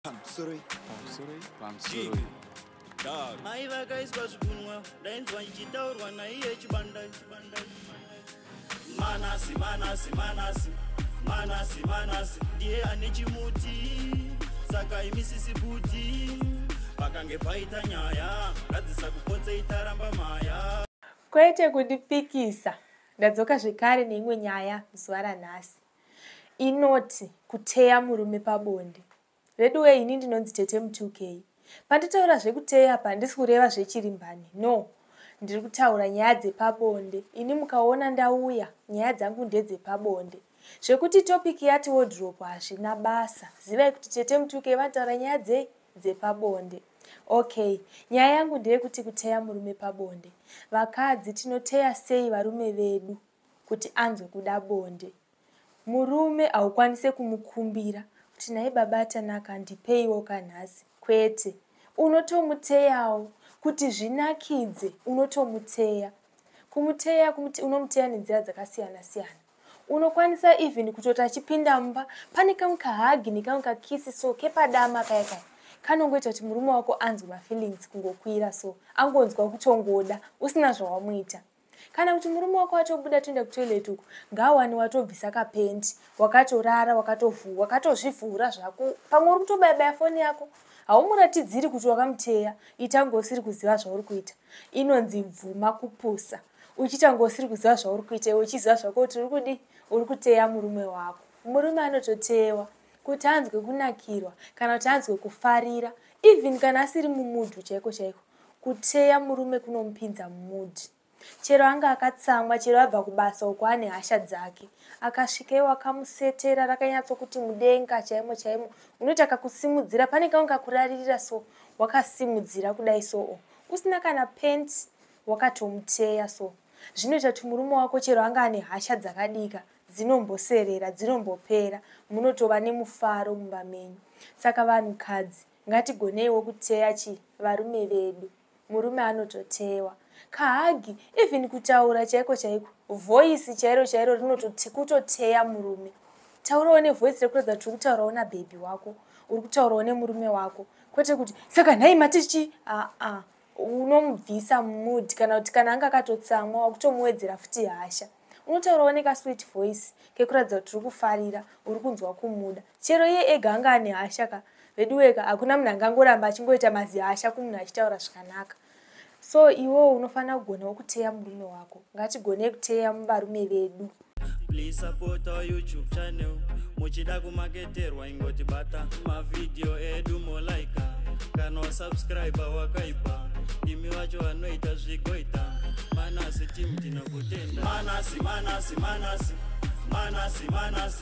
Pamusoro. Pamusoro, pamusoro. Dog. Mai vakaiswa zvigunwe, ndainzwa ichitaurwa naiye Chibanda. Manasi, Manasi, Manasi, Manasi, Manasi ndiye ane chimuti, saka imisisi buti pakange paita nyaya ngadzisa kupotse itaramba maya. Kwete kundipikisa, ndadzoka zvekare neimwe nyaya zuva ranhasi inoti kuteya murume pabonde. Veduwe, ini ndinonzi Tete Mutukei. Panditaura zvekuteya apa, handisi kureva zvechirimbani, no. Ndiri kutaura nyaya dzepabonde. Ini mukaona ndauya, nyaya dzangu ndedzepabonde. Zvekuti topic yati wardrobe hazvina basa. Zivai kuti Tete Mutukei vanotaura nyaya dzei? Dzepabonde. Okay, nyaya yangu ndeyekuti kuteya murume pabonde. Vakadzi tinoteya sei varume vedu kuti anzwe kuda bonde? Murume haukwanise kumukumbira kuti, "Nhai baba Tanaka, ndipeiwo kanhasi." Kwete, unotomuteyawo kuti zvinakidze. Unotomuteya, kumuteya, unomuteya nenzira dzakasiyana siyana. Unokwanisa even kutoti achipinda mumba, pane kamwe kahug nekamwe kakiss so kepadama kaya kaya kanongoita kuti murume wako anzwe mafeelings kungokwira, so angonzwa kutongoda usina zvawamuita. Kana kuti murume wako atobuda, toenda kutoilet uku, ngawani watobvisa kapanty, wakatorara, wakatozvivhura zvako. Pamwe uri kutobayabaya foni yako, haumuratidziri kuti wakamuteya. Ita kunge usiri kuziva zvauri kuita. Inonzi bvuma kupusa, uchiita kunge usiri kuziva zvauri kuita, iwe uchiziva zvako kuti uri kudi, uri kuteya murume wako. Murume anototewa kuti anzwe kunakirwa kana kuti anzwe kufarira, even kana asiri mumood chaiko chaiko. Kuteya murume kunomupinza mumood. Chero anga akatsamwa, chero abva kubasa uko ane hasha dzake, akasvika iwo akamusetera rakanyatsokuti mudenga chaimo chaimo, unoita kakusimudzira. Pane kamwe kakuraririra so, wakasimudzira kudai so, usina kana pant, wakatomuteya. So zvinoita kuti murume wako, chero anga ane hasha dzakadika, dzinomboserera, dzinombopera, munotova nemufaro mumba menyu. Saka vanhukadzi, ngatigoneiwo kuteya chi varume vedu. Murume anototewa kahug, even kutaura chaiko chaiko, voice chairo chairo rinotokutoteya murume. Taurawo nevoice rekuratidza kuti uri kutaurawo nabhebhi wako, uri kutaurawo nemurume wako, kwete kuti, "Saka nhai matichi?" Aa, unomubvisa mood. Kana kuti kana anga akatotsamwa, wakutomuwedzera futi hasha. Unotaurawo nekasweet voice kekuratidza kuti uri kufarira, uri kunzwa kumuda. Chero iye ega anga ane hasha ka, veduweka, hakuna munhu angangoramba achingoita mazihasha kumunhu achitaura zvakanaka. So iwewo unofanira kugonawo kuteya murume wako. Ngatigonei kuteya muvarume vedu. Please support our YouTube channel. Muchida kumaketerwa, ingoti bata mavhidhiyo edu, molaika kana wasubscribe. Wakaipa imi vacho vanoita zvigoita. Manasi team, tinokutenda. Manasi, Manasi, Manasi, Manasi, Manasi.